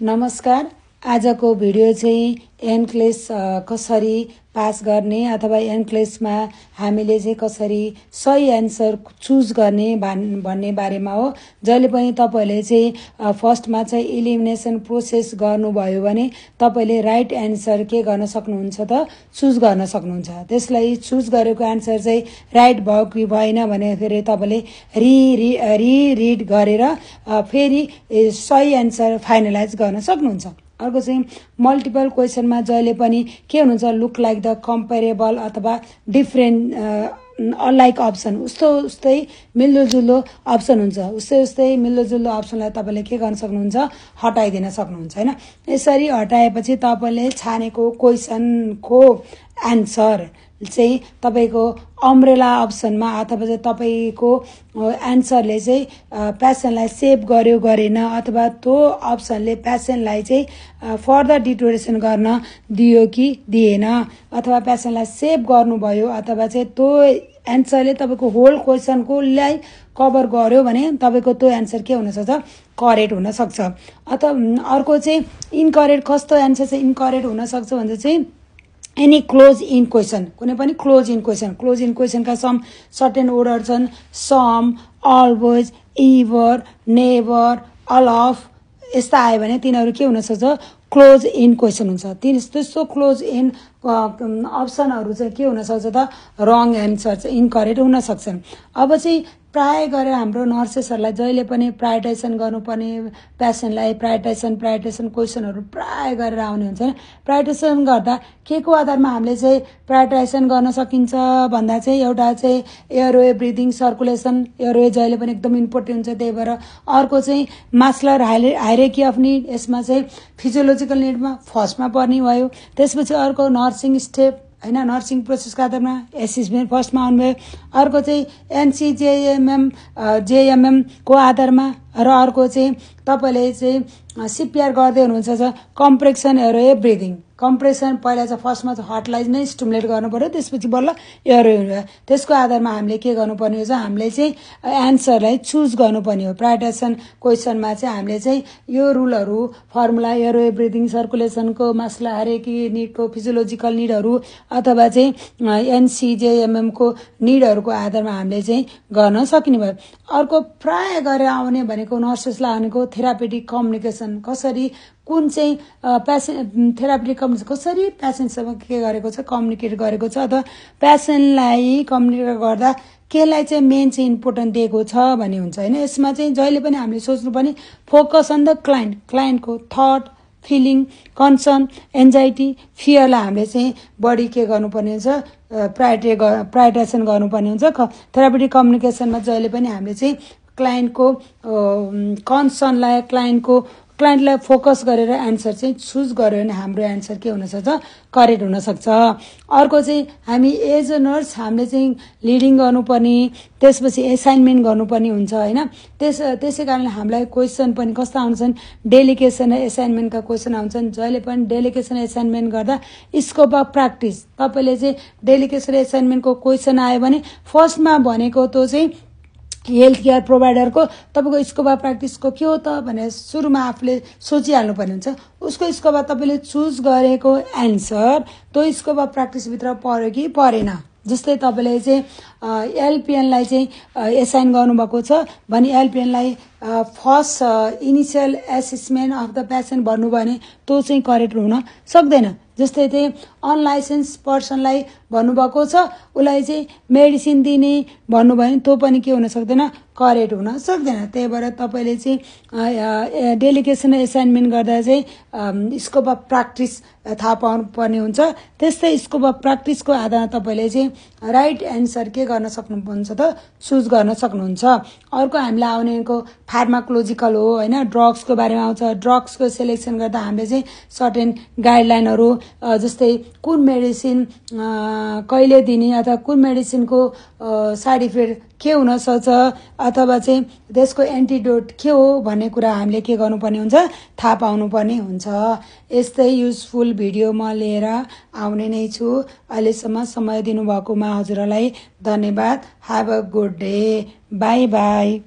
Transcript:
नमस्कार। आजको भिडियो चाहिँ एन्क्लेस कसरी पास गर्ने अथवा एन्क्लेसमा हामीले चाहिँ कसरी सही एन्सर चुज गर्ने भन्ने बारेमा हो। जहिले पनि तपाईले चाहिँ फर्स्टमा चाहिँ इलिमिनेसन प्रोसेस गर्नुभयो भने तपाईले राइट एन्सर के गर्न सक्नुहुन्छ त चुज गर्न सक्नुहुन्छ। त्यसलाई चुज गरेको एन्सर चाहिँ राइट भयो कि भएन भने फेरि तपाईले रिड गरेर फेरि सही एन्सर फाइनलाइज गर्न सक्नुहुन्छ। अर्को चाहिँ मल्टिपल क्वेसनमा जहिले पनि के हुन्छ लुक लाइक द कम्पेरेबल अथवा डिफरेन्ट अनलाइक अप्सन उस्तै मिल्दोजुल्दो अप्सन हुन्छ। उस्तै मिल्दोजुल्दो अप्सनलाई तपाईले के गर्न सक्नुहुन्छ हटाइदिन सक्नुहुन्छ हैन। यसरी हटाएपछि तपाईले छानेको क्वेसनको एन्सर चाहिँ तपाईको अम्ब्रेला अप्सनमा अथवा चाहिँ तपाईको एन्सरले चाहिँ प्यासनलाई सेभ गर्यो गरेन अथवा त्यो अप्सनले प्यासनलाई चाहिँ फर्दर डिटोरेसन गर्न दियो कि दिएन अथवा प्यासनलाई सेभ गर्नुभयो अथवा चाहिँ त्यो एन्सरले तपाईको होल क्वेसनको लाई कभर गर्यो भने तपाईको त्यो एन्सर के हुन सक्छ करेक्ट हुन सक्छ। अथवा अर्को चाहिँ इनकरेक्ट कस्तो एन्सर चाहिँ इनकरेक्ट हुन सक्छ भन्छ चाहिँ एनी क्लोज इन क्वेसन कुनै पनि क्लोज इन क्वेसन का सम सर्टेन वर्डहरु छन् some always ever never all of यस्ता आयो भने तिनीहरु के हुन सक्छ क्लोज इन क्वेसन हुन्छ। त्यस्तो क्लोज इन अप्सनहरु चाहिँ के हुन सक्छ त रङ एन्सर चाहिँ इनकरेक्ट हुन सक्छन्। अब चाहिँ प्राय गरेर हाम्रो नर्सेसहरुलाई जहिले पनि प्रायोरिटाइजेसन गर्नुपर्ने प्यासनलाई प्रायोरिटाइजेसन क्वेसनहरु प्राय गरेर आउने हुन्छ। प्रायोरिटाइजेसन गर्दा के को आधारमा हामीले चाहिँ प्रायोरिटाइजेसन गर्न सकिन्छ भन्दा चाहिँ एउटा चाहिँ एयरवे ब्रिदिङ सर्कुलेसन एयरवे जहिले पनि एकदम इम्पोर्टेन्ट हुन्छ। त्यही भएर अर्को चाहिँ मास्लर हायरार्की अफ नीड यसमा चाहिँ फिजियोलोजिकल नीडमा फर्स्टमा पर्ने भयो। त्यसपछि अर्को नर्सिङ स्टेप हैन नर्सिङ प्रोसेसको आधारमा एसेसमेन्ट फर्स्टमा आउनुभयो। अर्को चाहिँ जेएमएम को आधारमा र अर्को चाहिँ तपाईले चाहिँ सीपीआर गर्दै हुनुहुन्छ कम्प्रेसन एयरवे ब्रिदिङ कम्प्रेसन पहिला चाहिँ फर्स्टमा चाहिँ हार्टलाई नै स्टिमुलेट गर्नु पर्यो त्यसपछि बल्ल एयरवे हुनु। त्यसको आधारमा हामीले के गर्नुपर्ने हो हामीले चाहिँ एन्सरलाई चुज गर्नुपर्ने हो। प्रायोरिटाइजेसन क्वेसनमा चाहिँ हामीले चाहिँ यो रुलहरु फर्मुला एयरवे ब्रिदिङ सर्कुलेसनको मास्लर हायरार्की नीडको फिजियोलोजिकल नीडहरु अथवा चाहिँ एनसीजेएमएम को नीडहरुको आधारमा हामीले चाहिँ गर्न सकिने भयो। अर्को प्राय गरेर आउने भनेको नर्सेसलाई भनेको थेरापेटिक कम्युनिकेसन कसरी कुन चाहिँ थेरापेटिक कम्युनिकेसन कसरी पेशेन्टसँग के गरेको छ कम्युनिकेट गरेको छ अथवा पेशेन्टलाई कम्युनिकेट गर्दा केलाई चाहिँ मेन चाहिँ इम्पोर्टेन्ट दिएको छ भन्ने हुन्छ हैन। यसमा चाहिँ जहिले पनि हामीले सोच्नु पनि फोकस अन द क्लाइन्टको थट फिलिङ कन्सर्न एन्जाइटी फियरलाई हामीले चाहिँ बढी के गर्नुपर्ने हुन्छ प्रायोरिटाइजेसन गर्नुपर्ने हुन्छ। थेरापेटिक कम्युनिकेसनमा जहिले पनि हामीले चाहिँ क्लाइन्टको कन्सर्नलाई क्लाइन्टलाई फोकस गरेर एन्सर चाहिँ चुज गर्यो भने हाम्रो एन्सर के हुन सक्छ करेक्ट हुन सक्छ। अर्को चाहिँ हामी एज अ नर्स हामीले चाहिँ लिडिङ गर्नुपर्ने त्यसपछि असाइनमेन्ट गर्नुपर्ने हुन्छ हैन। त्यसै कारणले हामीलाई क्वेसन पनि कस्ता आउँछन् डेलिगेसन असाइनमेन्टका क्वेसन आउँछन्। जहिले पनि डेलिगेसन असाइनमेन्ट गर्दा स्कोप अफ प्र्याक्टिस तपाईले चाहिँ डेलिगेसन असाइनमेन्टको क्वेसन आयो भने फर्स्टमा भनेको त्यो चाहिँ हेल्थ केयर प्रोभाइडरको तपाईको स्कोप अफ प्र्याक्टिसको के हो त भनेर सुरुमा आफूले सोचिहाल्नु पर्ने हुन्छ। उसको स्कोप अफ तपाईले चुज गरेको एन्सर त्यो स्कोप अफ प्र्याक्टिस भित्र पर्यो कि परेन। जस्तै तपाईले चाहिँ एलपीएनलाई चाहिँ असाइन गर्नुभएको छ भने एलपीएनलाई first initial assessment of the patient भन्नु भने त्यो चाहिँ करेक्ट हुन सक्दैन। जस्तै चाहिँ अनलाइसेन्स पर्सनलाई भन्नुभएको छ उलाई चाहिँ मेडिसिन दिने भन्नु भने त्यो पनि के हुन सक्दैन करेक्ट हुन सक्दैन। त्यही भएर तपाईले चाहिँ डेलिगेसन असाइनमेन्ट गर्दा चाहिँ स्कोप अफ प्र्याक्टिस थाहा पाउनु पर्ने हुन्छ। त्यस्तै स्कोप अफ प्र्याक्टिसको आधारमा तपाईले चाहिँ राइट एन्सर के गर्न सक्नुहुन्छ त चुज गर्न सक्नुहुन्छ। अर्को हामीलाई आउनेको फार्माकोलोजिकल हो हैन ड्रग्सको बारेमा आउँछ। ड्रग्सको सिलेक्सन गर्दा हामीले चाहिँ सर्टेन गाइडलाइनहरु जस्तै कुन मेडिसिन कहिले दिने अथवा कुन मेडिसिनको साइड इफेक्ट के हुन सक्छ अथवा चाहिँ त्यसको एन्टिडोट के हो भन्ने कुरा हामीले के गर्नुपर्ने हुन्छ थाहा पाउनुपर्ने हुन्छ। यस्तै युजफुल भिडियो म लिएर आउने नै छु। अहिलेसम्म समय दिनुभएकोमा हजुरलाई धन्यवाद। Have a good day. By by.